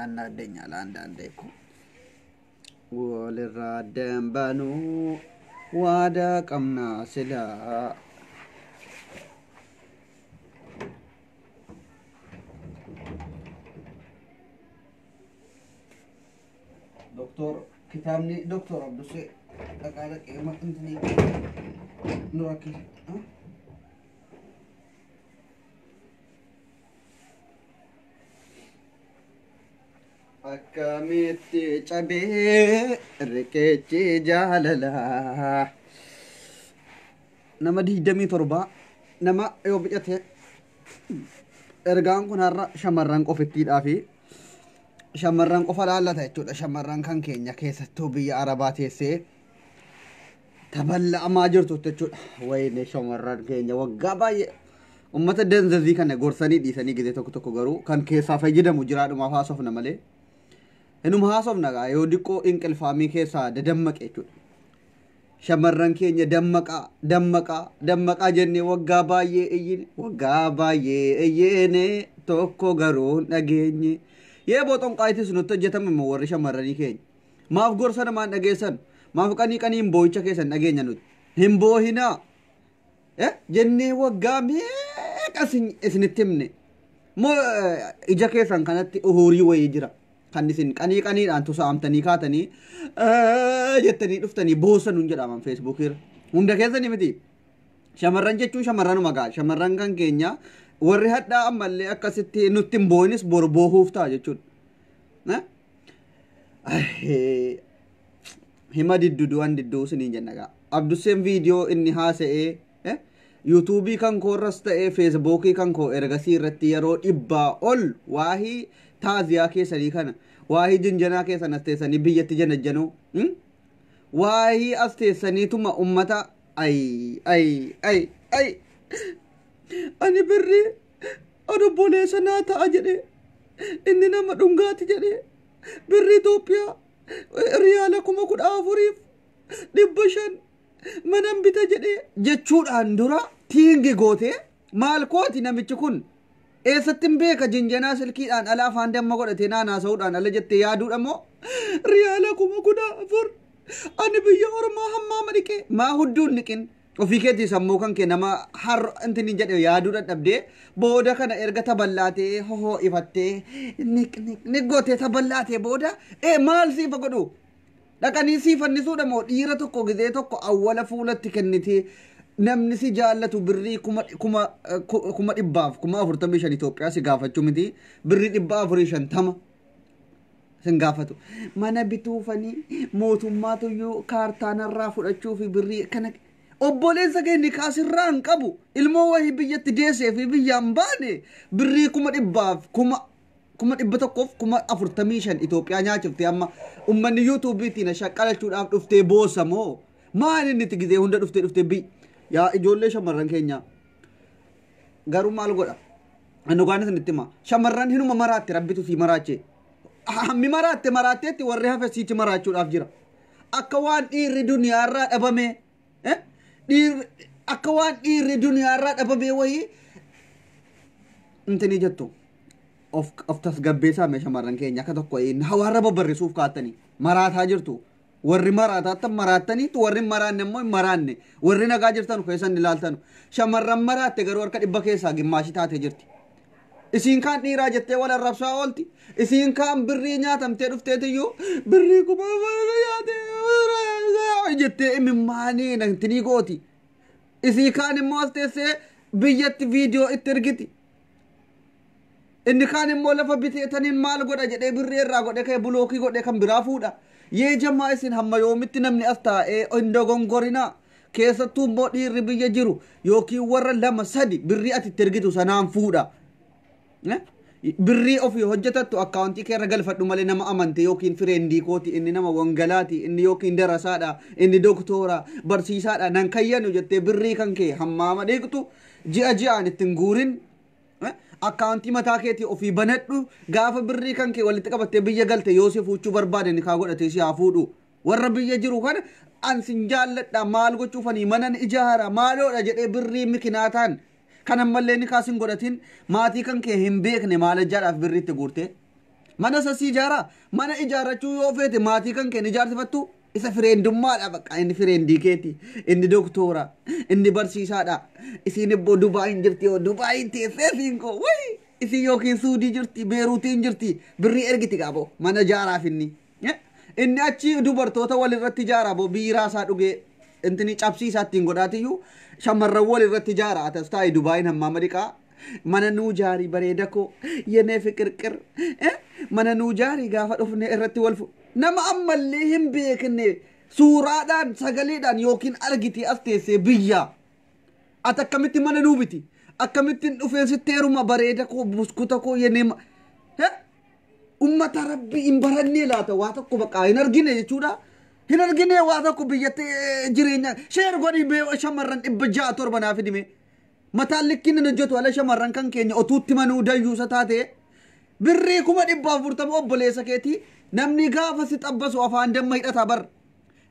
ያናደኛል አንዳንዴ እኮ። Walirraa dambanuu waadaa qabnaa silaa. Doktor kitaabni Doktor Abdusee dhaqaa dhaqee maxxantinii nu rakkise. Akkamitti cabee riqichi jaalalaa. Nama 27 nama yoo bicate, ergaan kun har'a shamarran qofittiidhaa fi shamarran qofa laallata jechuudha. Shamarran kan keenya keessattuu biyya Arabaa teessee taballa'amaa jirtu jechuudha. Wayne shamarran keenya waggaa baay'ee ummata danzazii kana gorsanii dhiisanii gizee tokko tokko garuu kan keessaa fayyadamu jiraadhumaaf haasofna malee. Inuma haasofna gaa yoo diqqoo inqilfaamii keessaa dadammaqe jechuudha. Shamarran keenya dammaqaa, dammaqaa, dammaqaa jennee waggaa baay'ee iyyine, waggaa baay'ee iyyine, tokko garuu hin dhageenye. Yeeboo xonqaayitis nutti hojjetame immoo warri shamarranii keenya. Maaf gorsa namaan dhageessan? Maaf qanii qaniin boo'icha keessan dhageenya nuti? Hin boohinaa jennee waggaa meeqa isinitti himne? Moo ija keessan kanatti uhurii wayii jira? Kan isin qanii qaniidhaan tusaamtanii kaatanii jettanii dhuftanii boossa nuun jedhaman Feesbuukirra. Hunda keessanii miti. Shamarran jechuun shamarranuma gaa. Shamarran kan keenya warri hadhaa ammallee akkasitti nutti hin boo'inis boru boohuuf ta'a jechuudha. Hima diddu du'an didduu isiniin jenna gaa. Abdusseen viidiyoo inni haasa'ee Yuutuubii kan koorras ta'ee Feesbuukii kan koo ergasii irratti yeroo 100 ol waahii taaziyaa keessanii kana, waahii jinjanaa keessan as teessanii biyyatti janajjanuu, waahii as teessaniituma ummata ay ay ay ay ani birrii ani obboleessa naa ta'a jedhee, inni nama dhungaati jedhee birrii Itoophiyaa riyaala 14,500 manan bita jedhee jechuudhaan dura tiingi gootee maal kooti, namichi kun eessatti hin beeka, jinjanaa silkiidhaan ala afaan damma godhatee naan haasa'uudhaan ala jettee yaaduudha moo riyaala 14,000 ani biyya ormaa hammaama dhiqee maa hudduun dhiqin ofii keetii sammuu kan kee nama har intini jedhe yaaduu dadhabdee, booda kana erga taballaatee hohoo ifattee niq niq niq gootee taballaatee booda maal siifa godhu dhaqanii sii fannisuudha moo dhiira tokko gizee tokko awwala fuulatti kennitee namni si jaallatu birrii 145,000 Itoophiyaa si gaafachuu miti, birrii 450 sin gaafatu. Mana bituufanii mootummaatuyyuu kaartaanarraa fudhachuu fi birrii kana obboleessa keenya kaasirraa hin qabu, ilmoo wahii biyyatti deessee fi biyyaan baane birrii 100,000f 145,000 Itoophiyaa nyaachiftee amma ummanni Yuutuubiitiin shaqqalachuudhaaf dhuftee boossa moo maal inni itti gizee hunda dhuftee dhuftee biyya yaa ijoollee shamarran keenya garuu maal godha? Ani dhugaan isinitti hima, shamarran hinuma maraatte, rabbitu sii maraache. Hammi maraatte maraatteetti warri hafe siichi maraachuudhaaf jira. Akka waan dhiirri duniyaarraa dhabame, dhiirri akka waan dhiirri duniyaarraa dhabame wayii intinii jettu. Of tasgabbeessaa mee shamarran keenya, akka tokko hawaarra babarrisuuf kaattanii maraataa jirtu. Warri maraataatti maraattaniitu, warri hin maraanne immoo hin maraanne, warri nagaa jirtan keessan ilaaltanu. Shamarran maraatte garuu harka 100 keessaa gimmaashii taatee jirti. Isiin kaan dhiiraa jettee wal arrabsaa oolti. Isiin kaan birrii nyaatamtee dhufteetiyyuu birrii 4,000 nyaatee jettee imimmaanii nantinii gooti. Isii kaan immoo as teessee biyyatti viidiyoo itti ergiti. Inni kaan immoo lafa biteetaniin maal godha jedhee birrii irraa godhee ka'ee bulookii godhee kan biraa fuudha. Yee jamaa, isin hamma yoomitti namni as taa'ee hin dogongorinaa? Keessattuu immoo dhiirri biyya jiru yookiin warra lama sadi birrii ati itti ergitu sanaan fuudha. Birrii ofii hojjetattu akkaawuntii kee irra galfadhu malee nama amante yookiin friendii kooti, inni nama wangalaati, inni yookiin darasaadha, inni doktoora, barsiisaadha, nan kayyanu jettee birrii kan kee hammaama dhiqxu ji'a ji'aan ittiin guurin. Akkaawuntii mataa keetii ofii banadhu. Gaafa birrii kan kee walitti qabattee biyya galte yoo si fuuchuu barbaade ni kaa godhatee si haa fuudhu. Warra biyya jiru kana an sin jaalladha, maal gochuufanii manan ijaara maaloodha jedhee birrii mikinaataan kan ammallee ni kaasin godhatin, maatii kan kee hin beekne maalajjaadhaaf birrii itti guurte. Mana sasii ijaaraa. Mana ijaarrachuu yoo feete maatii kan kee ijaarsifattu isa fireendummaadha bakka inni fireendii keeti. Inni doktoora, inni barsiisaadha. Isiin immoo Dubaayin jirti yoo Dubaayin teessee siin koo wayi isin yookiin Suudii jirti, Beeruutiin jirti, birrii ergiti qaabo mana ijaaraaf inni. Inni achi dubartoota walirratti ijaaraa boo biiraa isaa dhugee intini cabsii isaa ittiin godhaatiyyuu shamarran walirratti ijaaraa atas taa'e Dubaayin hammaa madiqaa. Mana nuu jaarii bareeda koo yenee fiqirqir mana nuu jaarii gaafa dhufne irratti wal nama ammallee hin beekne suuraadhaan sagaleedhaan yookiin argitee as teessee biyya ati akkamitti mana nuu biti akkamittiin dhufeen sitti heeruma bareeda koo buskuta koo yenee ummata rabbi hin barannee laata waa tokko bakka hin argine jechuudha. Hin argine waa tokko biyyatti jireenya sheer godhi shamarran 607 naaf hidhime. Mataan likkiin hin hojjetu ala shamarran kan keenya otuutti manuu dayyuusa taate birrii 440,000 obboleessa keetii namni gaafa si xabbasu afaan damma hidhata bar.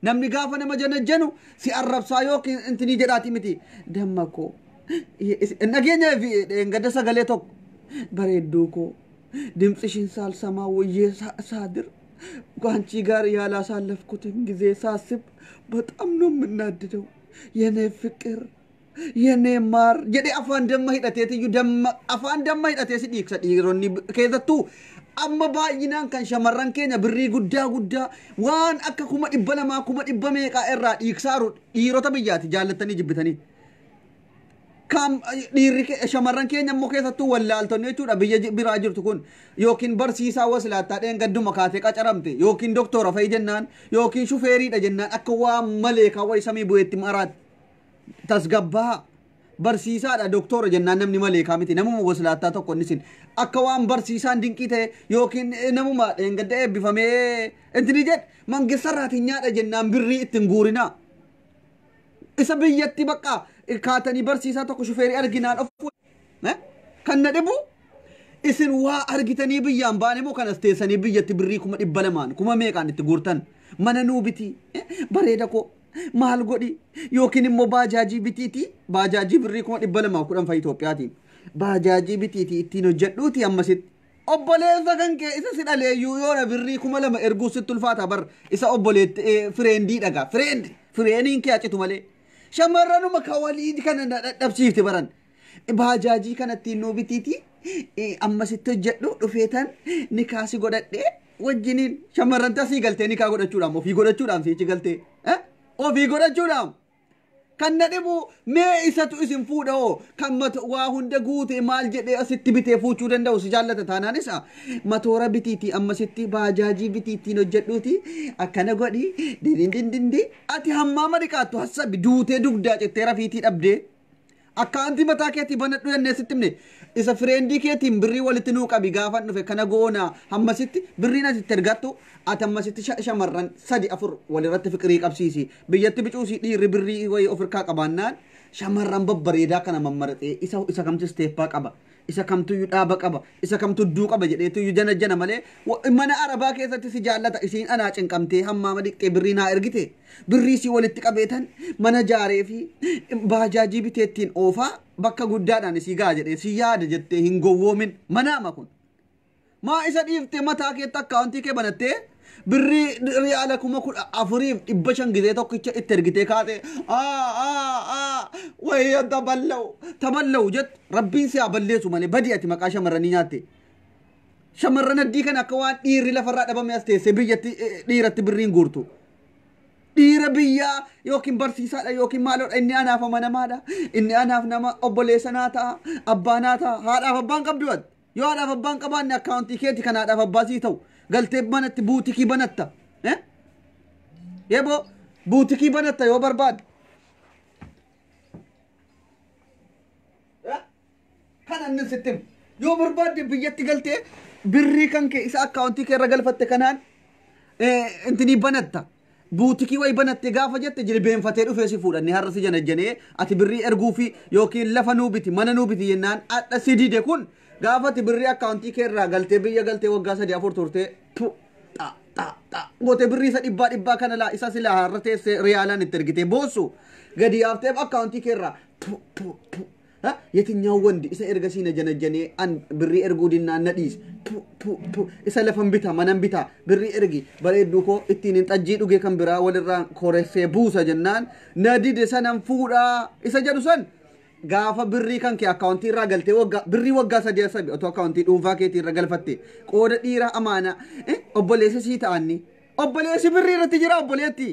Namni gaafa nama janajjanu si arrabsaa yookiin intinii jedhaati miti. Damma koo nageenya gadda sagalee tokko bareedduu koo ድምፅሽን ሳልሰማ ውዬ ሳድር ከአንቺ ጋር ያላሳለፍኩትን ጊዜ ሳስብ በጣም ነው የምናድደው። የኔ ፍቅር የኔ ማር jedhee afaan damma hidhateetiyyuu damma afaan damma hidhatee si dhiigsa dhiironni keessattuu amma baay'inaan kan shamarran keenya birrii guddaa guddaa waan akka 200,000 100,000 meeqaa irraa dhiigsaaru dhiirota biyyaati jaallattanii jibbitanii. Kam dhiirri shamarran keenya immoo keessattuu wallaaltonni jechuudha biyya biraa jirtu kun yookiin barsiisaa waslaattaa dheengadduma kaatee qacaramte yookiin doktora fa'i jennaan yookiin shufeeriidha jennaan akka waan malee kaawwa samii bu'eetti maraatti tasgabbaa barsiisaadha doktora jennaan namni malee miti namuma waslaattaa tokko innisin akka waan barsiisaan dinqii ta'e yookiin namuma dheengadda eebbifamee intini jedh mangistarraatiin nyaadha jennaan birrii ittiin guurinaa. Isa biyyatti bakka kaatanii barsiisaa tokko shufeerii arginaan of kan na dhibu isin waa argitanii biyyaan baane moo kanas teessanii biyyatti birrii 200,000 kuma meeqaan itti guurtan mana nuu biti bareeda koo maal godhi yookiin immoo baajaajii bitiiti baajaajii birrii 210,000 fa'i Itoophiyaatiin baajaajii bitiiti ittiin hojjedhuuti ammasitti obboleessa kan kee isa si dhaleeyyuu yoona birrii 2,000 erguu sitti ulfaata bar isa obboleetti fireendii dhagaa fireeniin kee acitu malee. Shamarranuma kawalii kana dadhabsiifte baran baajaajii kanatti nuu bitiiti ammasitti hojjedhu dhufeetan nikaasi godhadhee wajjiniin shamarran tasii galtee nikaa godhachuudhaan ofii godhachuudhaan siichi galtee ofii godhachuudhaan kan na dhibu mee isatu isin fuudha hoo kan waa hunda guute maal jedhee asitti bitee fuuchuu danda'u si jaallata taanaan isa matoora bitiiti ammasitti baajaajii bitiittiin hojjedhuuti akkana godhi dindindindindi ati hammaama dhiqaattu hassabi duutee dugdaa cettee rafiitii dhabdee akkaanti mataa keetii banadhu jennee sitti himne isa fireendii keetiin birrii walitti nuu qabi gaafan dhufe kana goona hammasitti birriin asitti ergattu ati ammasitti shamarran 3 4 walirratti fiqirii qabsiisi biyyatti bicuusii dhiirri birrii wayii ofirkaa qabaannaan shamarran babbareedaa kana mammaraxee isa kamtu isteeppaa qaba isa kamtuyyuu dhaaba qaba isa kamtu dudduu qaba jedheetuyyuu jana jana malee mana arabaa keessatti si jaallata isiin anaa cinqamtee hammaama dhiqxee birrii naa ergite birrii si walitti qabeetan mana jaaree fi baajaajii biteettiin oofaa bakka guddaadhaan isii gaa jedhee si yaada jettee hin gowwoomin manaama kun maa isa dhiiftee mataa keetti akkaawuntii kee banattee birrii riyaala 14,500 gizee tokkicha itti ergitee kaatee wayya taballau jettu rabbiin si haa balleessu malee badii ati maqaa shamarranii nyaatte. Shamarran addii kana akka waan dhiirri lafarraa dhabame as teessee biyyatti dhiiratti birriin guurtu. Dhiira biyyaa yookiin barsiisaadha yookiin maaloodha inni anaaf amanamaadha inni anaaf nama obboleessa naa ta'a abbaa naa ta'a haadhaaf abbaan qabdu ati yoo haadhaaf abbaan qabaanne akkaawuntii keeti kan haadhaaf abbaa sii ta'u galtee manatti buutikii banatta yeboo buutikii banatta yoo barbaadde. Kan annan sitti himu yoo barbaadde biyyatti galtee birrii kan kee isa akkaawuntii kee irra galfatte kanaan intinii banatta. Buutikii wayi banatte gaafa jette jilbeenfatee dhufee si fuudhanne har'a si janajjanee ati birrii erguufi yookiin lafa nuu biti mana nuu biti jennaan hadha si dide kun gaafa ati birrii akkaawuntii kee irraa galtee biyya galtee waggaa 3 4 turtee xa gootee birrii isa 100 kana laa isa silaa har'a teessee riyaalaan itti ergitee boossu gadi yaafteef akkaawuntii kee irraa የትኛው ወንድ isa ergasii na janajjanee an birrii erguu dinnaan na dhiise isa lafan bita manan bita birrii ergi bareedduu koo ittiin hin xajjii dhuge kan biraa walirraa koressee buusa jennaan na dide sanan fuudhaa isa jedhu san gaafa birrii kan kee akkaawuntii irraa galtee waggaa birrii waggaa sadii asabi otoo akkaawuntii dhuunfaa keetii irra galfatte qooda dhiira amaana obboleessi sii ta'anni obboleessi birrii irratti jira obboleetti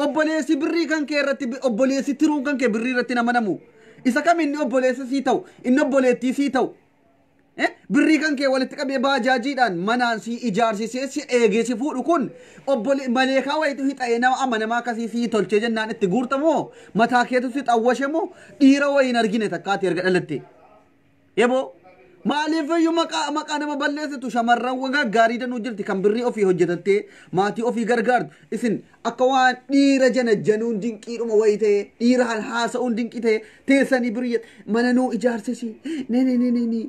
obboleessi birrii kan kee irratti obboleessi tiruun kan kee birrii irratti nama namu isa kam inni obboleessa sii ta'u inni obboleettii sii ta'u birrii kan kee walitti qabee baajaajiidhaan manaan sii ijaarsisee si eegee si fuudhu kun obbole maleekaa wayitu hixa'ee nama amanamaa akkasii sii tolchee jennaan itti guurtamoo mataa keetu si xawwashe moo dhiira wayiin argine takkaati erga dhalatte yeboo maaliif iyyuu maqaa nama balleessitu shamarran gaggaarii danuu jirti kan birrii ofii hojjetattee maatii ofii gargaartu isin akka waan dhiira janajjanuun dinqiidhuma wayii ta'e dhiira haasa'uun dinqii ta'e teessanii birrii mana nuu ijaarsisi ne ne ne ne ne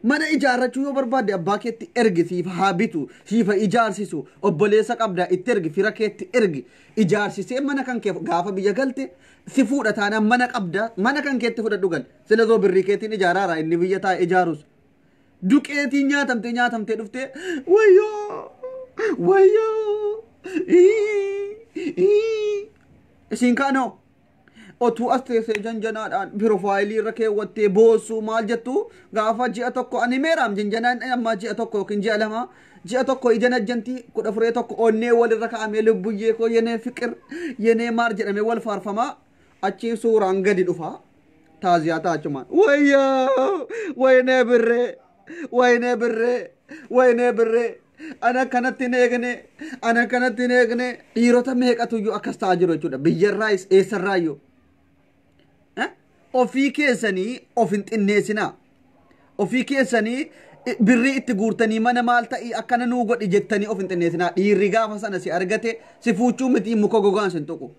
mana ijaarrachuu yoo barbaadde abbaa keetti ergi siif haa bitu siif haa ijaarsisu obboleessa qabdaa itti ergi fira keetti ergi ijaarsisee mana kan kee gaafa biyya galte si fuudha taanaan mana qabda mana kan keetti fudhadhu gal sila zoo birrii keetiin ijaaraara inni biyya taa'e ijaarus duqeetiin nyaatamtee nyaatamtee dhuftee wayyoo wayyoo isiin kaanoo otuu as teessee janjanaadhaan piroofaayilii irra keewwattee boossuu maal jettu gaafa ji'a tokko ani meeraam janjanaan ammaa ji'a tokko yookiin ji'a lama ji'a tokko ija najjantii 14 tokko onnee walirra kaa'amee lubbuyyee koo yenee fiqir yenee maar jedhamee wal faarfamaa achii suuraan gadi dhufa taaziyaa taachumaan wayyoo waynee birree waynee birree waynee birree ana kanatti hin eegne ana kanatti hin eegne dhiirota meeqatuyyuu akkas ta'aa jiru jechuudha biyyarraayis eessarraayyuu. Ofii keessanii of hin xinneessinaa. Ofii keessanii birrii itti guurtanii mana maal ta'ii akkana nuu godhi jettanii of hin xinneessinaa. Dhiirri gaafa sana si argate si fuuchuu miti muka gogaan sin tuqu.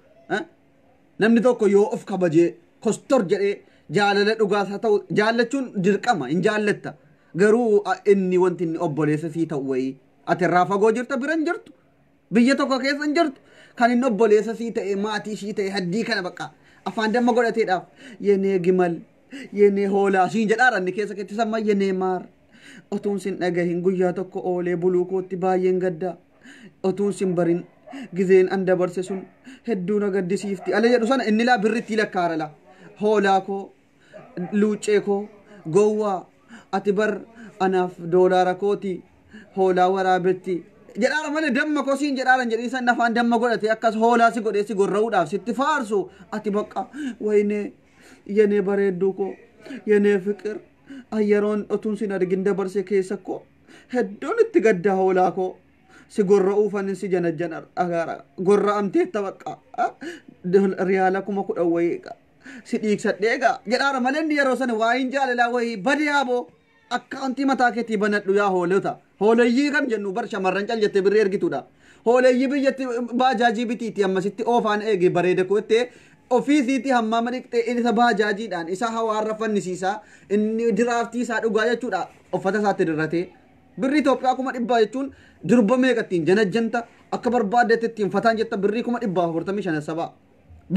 Namni tokko yoo of kabajee kostor jedhee jaalala dhugaas haa ta'u jaallachuun dirqama hin jaallatta. Garuu inni wanti inni obboleessa sii ta'u wayii ati irraa fagoo jirta bira hin jirtu. Biyya tokko keessa hin jirtu. Kan inni obboleessa sii ta'e maatii sii ta'e haddii kana bakka afaan damma godhateedhaaf yenee gimal yenee hoolaa siin jedhaara inni keessa keetti samma yenee maar otuun sin dhagahin guyyaa tokko oolee buluu kootti baay'een gaddaa otuun sin barin gizeen an dabarse sun hedduu na gaddisiifti ala jedhu sana inni laa birritti lakkaara la hoolaa koo luuccee koo gowwaa ati bar anaaf doolaara kooti hoolaa waraabetti jedhaara malee damma koo siin jedhaara jedhii san afaan damma godhate akkas hoolaa si godhee si gorra'uudhaaf sitti faarsu ati bakka waynee yenee bareedduu koo yenee fiqir ayyaroon otuun sin argin dabarse keessa koo hedduun itti gaddaa hoolaa koo si gorra'uufanin si janajjan agaara gorra'amteetta bakka riyaala 10,000 wayii si dhiigsadhee egaa jedhaara malee inni yeroo sana waayin jaalalaa wayii badi yaaboo akkaawuntii mataa keetii banadhu yaa hoolota hooleyyii kam jennu bar shamarran cal jettee birrii ergituudha hooleyyii biyyatti baajaajii bitiiti ammasitti oofaan eege bareeda koottee ofiisiitii hammaama dhiqxee isa baajaajiidhaan isa hawaarra fannisiisaa inni diraaftii isaa dhugaa jechuudha uffata isaatti dirratee birrii Itoophiyaa 100,000 jechuun durba meeqattiin janajjanta akka barbaaddetti ittiin fataan jetta birrii 455,000 sabaa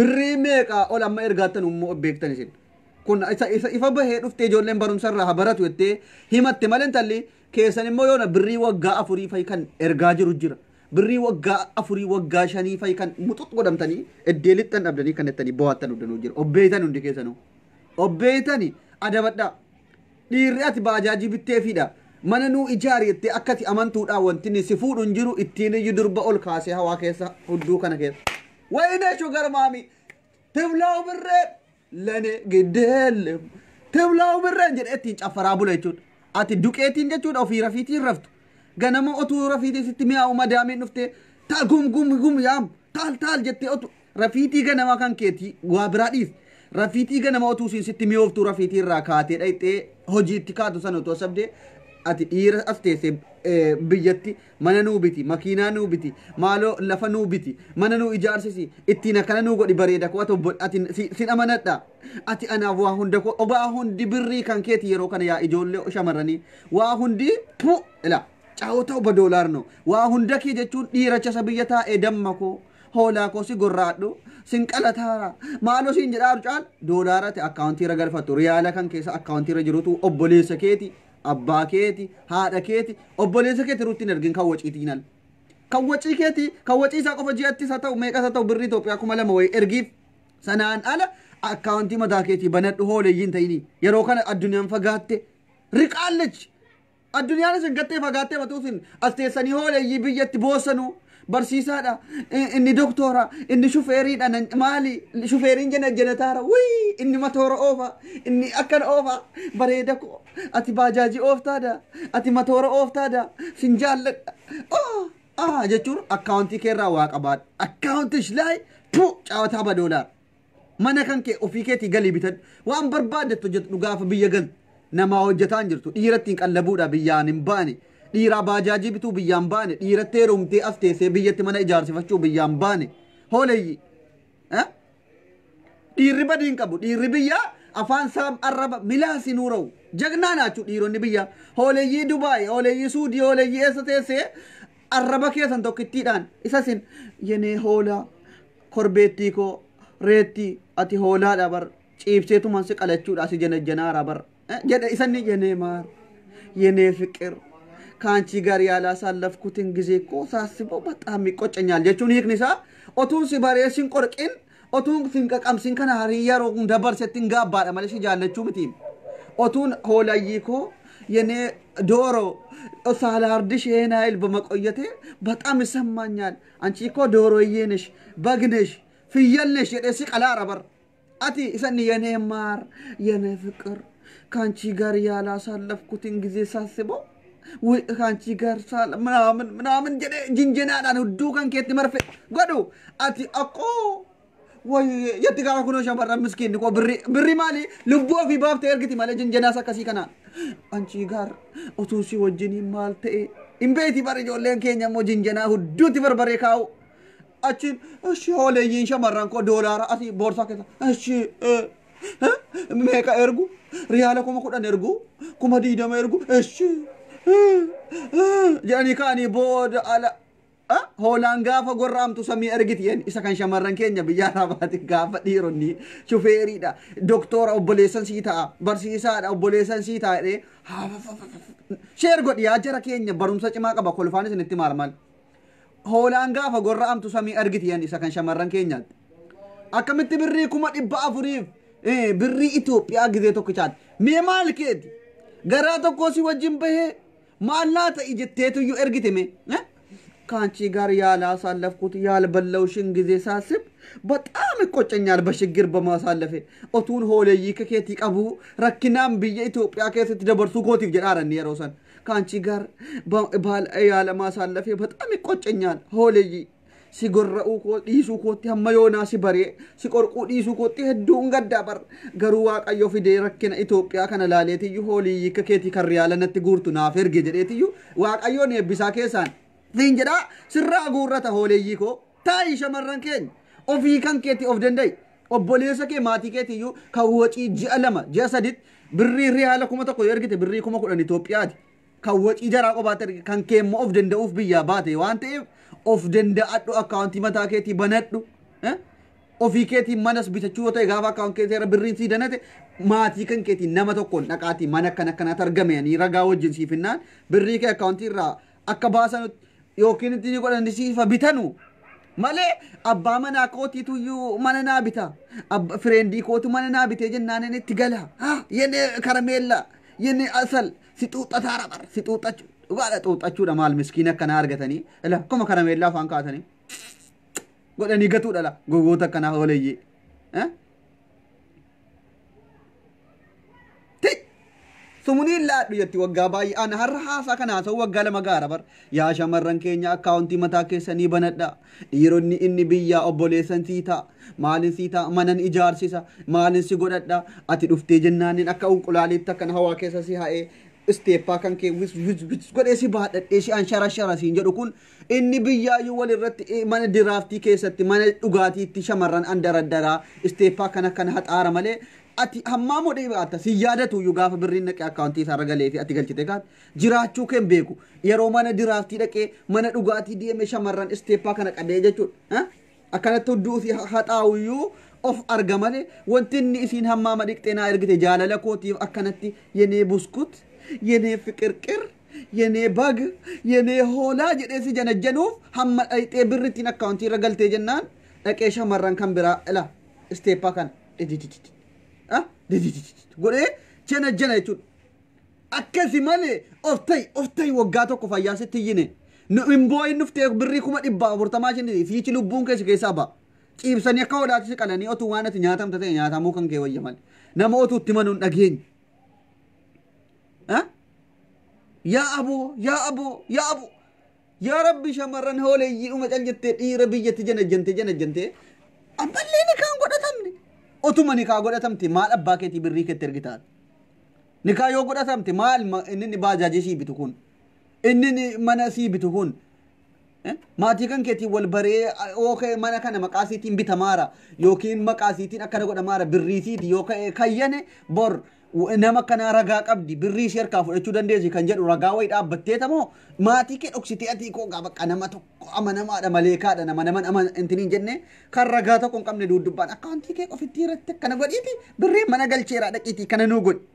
birrii meeqaa ol amma ergaattan immoo beektan isin kun isa isa ifa bahee dhuftee ijoolleen barumsa irraa haa baratu jettee himatte malee intalli keessan immoo yoona birrii waggaa 4 fa'i kan ergaa jiru jira birrii waggaa 4 waggaa 5 fa'i kan muxux godhamtanii iddee lixxan dhabdanii kan jettanii bo'aattan hundanuu jira obbeeytan hundi keessanuu obbeeytani adabadhaa dhiirri ati baajaajii bitteefidha mana nuu ijaari jettee akkati amantuudhaan wanti inni si fuudhu hin jiru ittiin iyyuu durba ol kaasee hawaa keessa hudduu kana keessa ወይኔ sugar mommy ትብላው ብሬን ለኔ ግድ የለም ትብላው ብሬን jedhee ittiin caffaraa bula jechuudha. Ati duqeetiin jechuudha ofii rafiitiin raftu. Ganama otuu rafiitii sitti mi'aawu madaamiin dhuftee taal gum gum gum yaam taal taal jettee otu rafiitii ganama kan keetii waa biraa dhiis. Rafiitii ganama otuu siin sitti mi'ooftuu rafiitii irraa kaatee dhayxee hojiitti kaatu sana otoo sabdee ati dhiira as teessee biyyatti mana nuu biti makiinaa nuu biti maaloo lafa nuu biti mana nuu ijaarsisi ittiin akkana nuu godhi bareeda koo ati ati sin amanadha ati anaaf waa hunda koo waa hundi birrii kan keeti yeroo kana yaa ijoollee shamarranii waa hundi pu ila caawota obba doolaar no waa hunda kee jechuun dhiiracha isa biyya taa'ee damma koo hoolaa koo si gorraadhu Sin qalataara maaloo siin jedhaa caal doolaara ta'e akkaawuntii irra galfattu riyaala kan keessa akkaawuntii irra jirutu obboleessa keeti abbaa keeti haadha keeti obboleessa keeti ruutti hin ergin kan waciitiin al. Kan wacii keeti kan wacii isaa qofa ji'attis haa ta'u meeqas haa ta'u birrii Itoophiyaa 2000 wayii ergiif sanaan ala akkaawuntii mataa keetii banadhu hooleeyyiin ta'inii yeroo kana addunyaan fagaatte riqaallich addunyaan isin gattee fagaattee matuusin as teessanii hooleeyyii biyyatti boossanuu barsiisaadha inni doktora inni shufeeriidha maali shufeeriin jena jenataara wii inni matoora oofa inni akkana oofa bareeda koo ati baajaajii ooftaadha ati matoora ooftaadha sin jaalladha ah jechuun akkaawuntii keerraa waa qabaadha akkaawuntii shilaay pu caawataa badoolaar mana kan kee ofii keetii galii bitadhu waan barbaadettu hojjetu gaafa biyya gal namaa hojjetaan jirtu dhiiratti hin qallabuudha biyyaan hin baane dhiiraa baajaajii bituu biyyaan baane dhiiratti heerumtee as teessee biyyatti mana ijaarsifachuu biyyaan baane hooleeyyi dhiirri badii hin qabu dhiirri biyyaa afaan saam arraba milaasi nuura'u jagnaa naachuu dhiironni biyyaa hooleeyyii Dubaay hooleeyyii Suudii hooleeyyii eessa teessee arraba keessan tokkittiidhaan isasin yenee hoolaa korbeettii koo reetti ati hoolaadha bar ciibseetuman si qalachuudha asi janajjanaara bar jedhe isanni yenee maar yenee fiqir ከአንቺ ጋር ያላሳለፍኩትን ጊዜ እኮ ሳስበው በጣም ይቆጨኛል jechuun hiikni isaa otuun si baree sin qorqin otuun sin qaqamsin kana hariyyaa roon dabarsetti hin gaabbaadha malee si jaallachuu miti otuun hoolayyii koo የኔ ዶሮ ሳላርድሽ ይሄን ያህል በመቆየቴ በጣም ይሰማኛል። አንቺ እኮ ዶሮዬ ነሽ፣ በግ ነሽ፣ ፍየል ነሽ jedhee si qalaara bar ati isanni የኔ ማር የኔ ፍቅር ከአንቺ ጋር ያላሳለፍኩትን ጊዜ ሳስበው ከአንቺ ጋር ሳለ ምናምን ምናምን jedhee jinjinaadhaan hudduu kan keetti marfe godhu ati akkoo way yetti gaafa kunoo shamarran miskiinni koo birrii birrii maali lubbuu ofii baaftee ergiti malee jinjinaas akkasii kanaan አንቺ ጋር utuu si wajjiniin maal ta'e hin beeti bar ijoolleen keenya immoo jinjanaa hudduutti barbaree kaa'u achiin እሺ hooleeyyiin shamarran koo doolaara asii boorsaa keessa እሺ meeqa ergu riyaala 10,000 ergu 20,000 ergu እሺ jedhanii ka'anii booda ala hoolaan gaafa gorraamtu samii ergiti yen isa kan shamarran keenya biyya arabaati gaafa dhiironni shufeeriidha doktora obboleessan sii ta'a barsiisaadha obboleessan sii ta'a jedhee sheer godhi yaa jara keenya barumsa cimaa qaba kolfaan isinitti maal maal hoolaan gaafa gorra'amtu samii ergiti yen isa kan shamarran keenyaatti akkamitti birrii 400,000 birrii Itoophiyaa gizee tokkichaati mee maal keeti garaa tokko si wajjin bahee maal laa ta'i jetteetuyyuu ergite mee ከአንቺ ጋር ያላሳለፍኩት ያልበላውሽን ጊዜ ሳስብ በጣም ይቆጨኛል። በችግር በማሳለፌ otuun hooleyyii keetii qabu rakkinaan biyya Itoophiyaa keessatti dabarsuu kootiif jedhaaran yeroo san ከአንቺ ጋር ያለማሳለፌ በጣም ይቆጨኛል። hooleyyii si gorra'uu koo dhiisuu kootti hamma yoonaa si baree si qorquu dhiisuu kootti hedduun gaddaa bar garuu waaqayyo fidee rakkina Itoophiyaa kana laaleetiyyuu hooleyyii keetii kan riyaala natti guurtu naaf erge jedheetiyyuu waaqayyoon eebbisaa keessaan siin jedhaa sirraa guurrata hooleeyyii koo taa'ii shamarran keenya ofii kan keetii of danda'i obboleessa kee maatii keetiyyuu kan wacii ji'a 2 ji'a 3 birrii riyaala 1,000 yoo ergite birrii 10,000 Itoophiyaati kan wacii jaraa qobaatti erge kan kee immoo of danda'uuf biyyaa baate waan ta'eef of danda'adhu akkaawuntii mataa keetii banadhu ofii keetii manas bitachuu yoo ta'e gaafa akkaawuntii keetii irra birriin sii danate maatii kan keetii nama tokkoon dhaqaatii mana akkana akkanaatti argame ragaa wajjin siifinnaan birrii kee akkaawuntii irraa akka baasanutti yookiin itti godhan siifa bitanu malee abbaa manaa kootiituyyuu mana naa bita fireendii kootu mana naa bitee jennaan inni itti gala yene karameella yene asal si xuuxataara bar si xuuxachuu dhugaadha xuuxachuudha maal miskiina akkanaa argatanii ila akkuma karameellaa afaan kaatanii godhanii gatuudha la gogoota akkanaa hooleeyyii. Sumuliin laadhu jetti waggaa baay'ee ana har'a haasaa kana haasa'u waggaa 2 gaara bar yaa shamarran keenya akkaawuntii mataa keessanii banadha dhiironni inni biyyaa obboleessan sii ta'a maalin sii ta'a manan ijaarsisa maalin si godhadha ati dhuftee jennaaniin akka unqulaaliitti akkana hawaa keessa si ha'ee isteeppaa kan kee wis wis wis godhee si baadhadhee si an shara shara siin jedhu kun inni biyyaayyuu walirratti mana diraaftii keessatti mana dhugaatiitti shamarran an daraddaraa isteeppaa kana kana haxaara malee ati hammaa modhee baatta si yaadatu iyyuu gaafa birriin dhaqee akkaawuntii isaarra galee fi ati galchite kaat jiraachuu kee hin beeku yeroo mana diraaftii dhaqee mana dhugaatii deeme shamarran isteeppaa kana qabee jechuudha. Akkanatti hudduu si haxaa'uyyuu of arga malee wanti inni isiin hammaama dhiqxee naa ergite jaalala kootiif akkanatti yenee buskut yenee fiqirqir yenee bag yenee hoolaa jedhee si janajjanuuf hamma dhayxee birrittiin akkaawuntii irra galtee jennaan dhaqee shamarran kan biraa ila isteeppaa kana godhee janajjana jechuudha. Akkasi malee of ta'i waggaa tokko fayyaa sitti iyyine. Hin boo'in dhuftee birrii 440,000 isheen fiichi lubbuun keessa keessaa ba'a. Ciibsanii akka hoolaatti qalanii otuu waan ati nyaatamta ta'e nyaatamuu kan kee wayya malee. Nama otuu itti manuun dhageenye. Yaa aboo yaa aboo yaa aboo yaa rabbi shamarran hooleyyii dhuma cal jettee dhiira biyyatti janajjantee ammallee ni kaan godhatamne. Otuma ni kaa godhatamte maal abbaa keetii birrii keetti ergitaan. Nikaa yoo godhatamte maal inni baajaajii sii bitu kun inni mana sii bitu kun maatii kan keetiin wal baree ookee mana kana maqaa siitiin bitamaara yookiin maqaa siitiin akkana godhamaara birrii siiti yoo kayyane bor nama akkanaa ragaa qabdi birrii ishee harkaa fudhachuu dandeessi kan jedhu ragaa wayii dhaabbattee tamoo maatii kee dhoksitee ati koo bakka nama tokko amanamaadha malee kaadha nama nama intiniin jenne kan ragaa tokko hin qabne duddubbaan akkaawuntii kee qofitti irratti akkana godhiiti birrii mana galcheeraa dhaqiitii kana nuu godhi.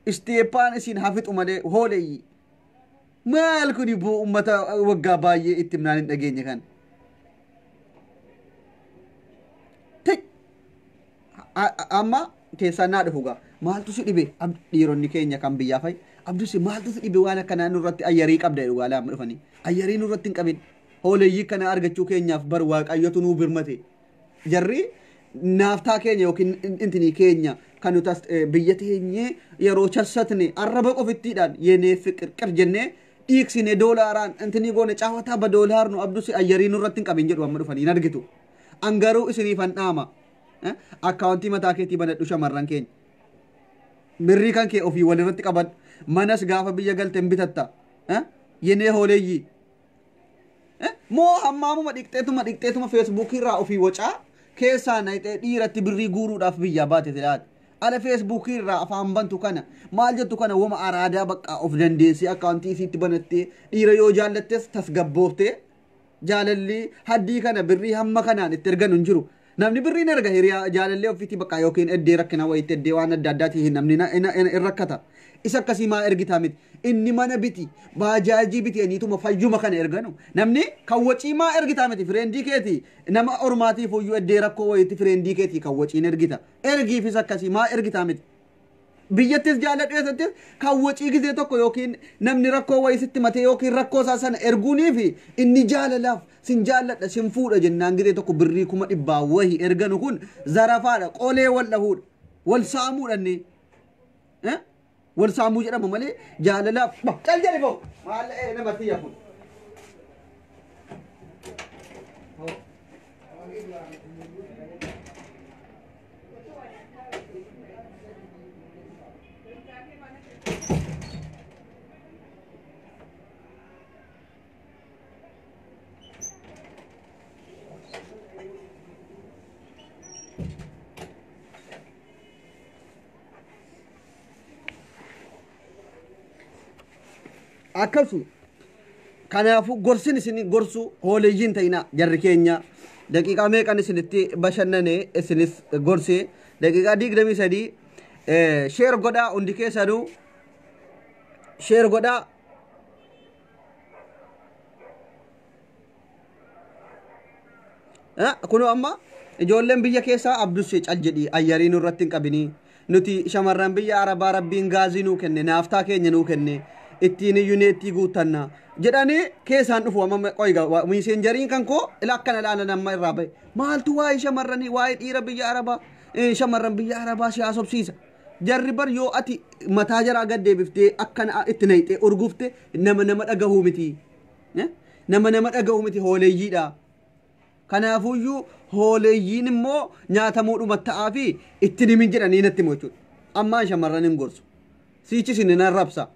Isteeppaan isin hafixu malee hooleeyyi. Maal kuni boo uummata waggaa baay'ee itti himnaan hin dhageenye kan. Amma keessaan naa dhufu gaa maaltu si dhibe dhiironni keenya kan biyyaa fa'i abdusi maaltu si dhibe waan akkanaa nurratti ayyarii qabda jedhu gaala amma dhufanii ayyarii nurratti hin qabin hooleeyyii kana argachuu keenyaaf bar waaqayyotu nuu birmate jarri naaftaa keenya yookiin intinii keenya kan nuti as biyya teenyee yeroo chassatne arraba qofittiidhaan yenee fiqirqir jennee dhiiksine doolaaraan intinii goone caawataa ba doolaar nu abdusi ayyarii nurratti hin qabin jedhu amma dhufanii hin argitu. An garuu isiniif an dhaama. Akkaawuntii mataa keetii banadhu shamarran keenya. Birrii kan kee ofii walirratti qabadhu. Manas gaafa biyya galte hin bitatta. Yenee hooleeyyii. Moo hammaamuma dhiqxeetuma feesbuukii irraa ofii wacaa keessaa naqxee dhiiratti birrii guuruudhaaf biyyaa baate silaati. Ala feesbuukii irraa afaan bantu kana maal jettu kana wama araadaa bakka of dandeessee akkaawuntii isiitti banattee dhiira yoo jaallattes tasgabbooftee jaalalli haddii kana birrii hamma kanaan itti erganu hin jiru. Namni birriin erga hiriyaa jaalallee ofiitti bakka yookiin eddee rakkina wayiitti eddee waan adda addaatiin namni hin rakkata. Isa akkasii maa ergitaa miti. Inni mana biti baajaajii biti aniituma fayyuma kana erganu. Namni kan wacii maa ergitaa miti fireendii keeti nama ormaatiif iyyuu eddee rakkoo wayiitti fireendii keeti kan waciin ergita. Ergiifis akkasii maa ergitaa miti. Biyyattis jaaladhu eessattis kan wacii gizee tokko yookiin namni rakkoo wayii sitti matee yookiin rakkoo isaa sana erguunii fi inni jaalalaaf sin jaalladha sin fuudha jennaan gizee tokko birrii 100,000 wayii erganu kun zarafaadha qolee wal dhahuudha wal saamuudhanne wal saamuu jedhama malee jaalalaaf cal jedhe boo maal namatti yakun. Akkasu kanaafuu gorsin isin gorsu hooleeyyiin ta'ina jarri keenya daqiiqaa meeqan isinitti bashannane isinis gorse daqiiqaa 23 sheer godhaa hundi keessanuu sheer godhaa. Kunoo amma ijoolleen biyya keessaa abdussee cal jedhii ayyarii nurratti hin qabinii nuti shamarran biyya arabaa rabbiin gaazii nuu kenne naaftaa keenya nuu kenne ittiin iyyuu neettii guuttanna jedhanii keessaan dhufu amma qoyga miiseenjariin kan koo ila akkana ilaalan amma irraa bahe maaltu waa'ee shamarranii waa'ee dhiira biyya arabaa shamarran biyya arabaa si haasofsiisa jarri bar yoo ati mataa jaraa gad deebiftee akkana itti naqxee urgufte nama nama dhagahuu miti nama nama dhagahuu miti hooleeyyiidha. Kanaafuyyuu hooleeyyiin immoo nyaatamuudhuma ta'aa fi itti himin jedhanii natti himu jechuudha. Ammaan shamarran hin gorsu. Siichi isin hin arrabsa.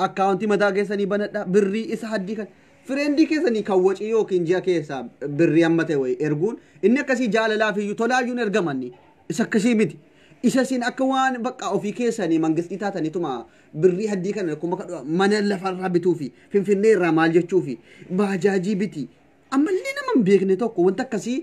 Akkaawuntii mataa keessanii banadha birrii isa haddii kan fireendii keessanii kan wacii yookiin ji'a keessaa birrii amma ta'e wayii erguun inni akkasii jaalalaaf iyyuu tolaayyuun ergamanni isa akkasii miti. Isa isin akka waan bakka ofii keessanii mangistii taataniituma birrii haddii kana akkuma kadhu mana lafarraa bituu fi finfinnee irraa maal jechuu fi baajaajii biti. Ammallee nama hin beekne tokko wanta akkasii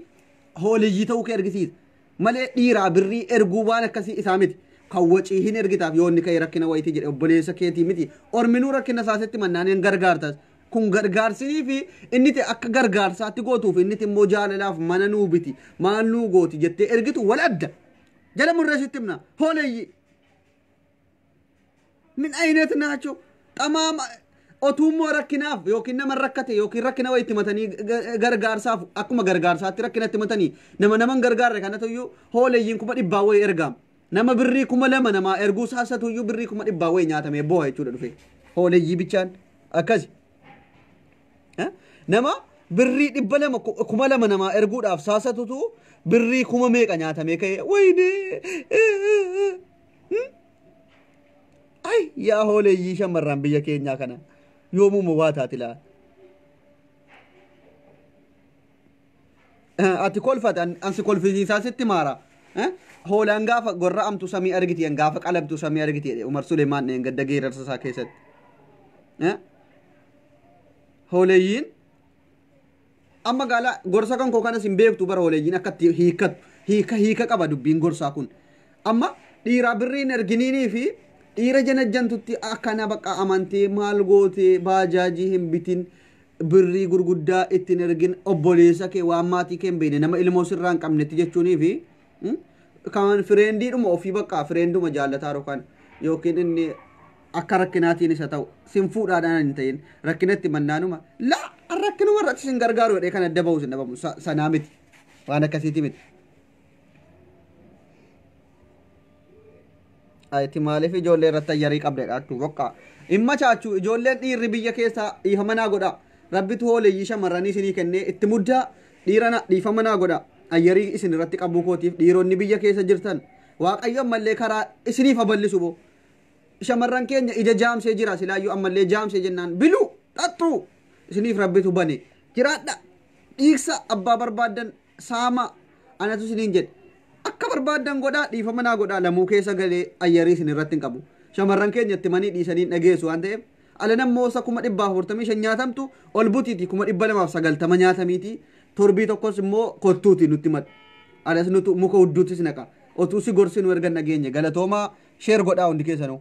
hooleyyii ta'uu kee argisiisa. Malee dhiiraa birrii erguu waan akkasii isaa miti. Kan wacii hin ergitaaf yoo inni ka'e rakkina wayitii jedhe obboleessa keetii miti. Orminuu rakkina isaasitti mannaan hin gargaartas. Kun gargaarsii fi inni ta'e akka gargaarsaatti gootuuf inni immoo jaalalaaf mana nuu biti maal nuu gooti jettee ergitu wal adda. Jala murreessitti himna hooleyyii. Min aynet naacho xamaama otuummoo rakkinaaf yookiin nama rakkate yookiin rakkina wayitti matanii gargaarsaaf akkuma gargaarsaatti rakkinatti matanii nama naman gargaarre kanatu iyyuu hooleeyyiin 100,000 wayii ergaam. Nama birrii 2000 namaa erguu saasatu iyyuu birrii 100,000 wayii nyaatamee boo'a jechuudha dhufe. Hooleeyyii bichaan akkasi. Nama birrii 200 2000 namaa erguudhaaf saasatutu birrii kuma meeqa nyaatamee ka'ee wayinee. Ay yaa hooleeyyii shamarran biyya keenyaa kana yoomuma waa taati laa. Ati kolfate ansi kolfisiisaa sitti maara. Hoolaan gaafa gorra'amtu samii argiti gaafa qalamtu samii argiti jedhe Umar Suleemaan gadda geerarsa isaa keessatti. Hooleeyyiin amma gaala gorsa kan koo kanas hin beektu bara hooleeyyiin akkatti hiikkattu hiika hiika qaba dubbiin gorsaa kun. Amma dhiiraa birriin erginiinii fi dhiira janajjantutti akkana bakka amantee maal gootee baajaajii hin bitin birrii gurguddaa ittiin ergin obboleessa kee waan maatii kee hin beekne nama ilmoo sirraa hin qabnetti jechuunii fi kan fireendiidhuma ofii bakka fireenduma jaallataa yookaan yookiin inni akka rakkinaatiin isa ta'u sin fuudhaadhaan hin ta'in rakkinatti mannaanuma laa rakkinuma irratti sin gargaaru jedhee kan adda bahu sin dhabamu sanaa miti waan akkasiiti miti. Ati maaliif ijoollee irratti ayyarii qabdedha hattuu boqqa. Dhimma chaachuu ijoolleen dhiirri biyya keessaa dhiifama naa godha. Rabbitu hooleyyii shamarranii isinii kennee itti muddaa dhiira dhiifama naa godha. Ayyarii isin irratti qabuu kootiif dhiironni biyya keessa jirtan Waaqayyo ammallee karaa isiniif haballisu boo. Shamarran keenya ija jaamsee jira silaayyuu ammallee jaamsee jennaan biluu xaxxuu isiniif rabbitu bane jiraadha. Dhiigsa abbaa barbaaddan saama anatu isiniin jedhe. Akka barbaaddan godhaa dhiifama naa godhaa lamuu keessa galee ayyarii isin irratti hin qabu. Shamarran keenya itti manii dhiisanii hin dhageessu waan ta'eef ala nammoo 445,000 nyaatamtu ol butiiti 290,000 nyaatamiiti torbii tokkos immoo kottuuti nutti madhu. Alas nutu muka hudduutis naqa. Otuu si gorsinu erga nageenye galatoomaa sheer godhaa hundi keessanuu.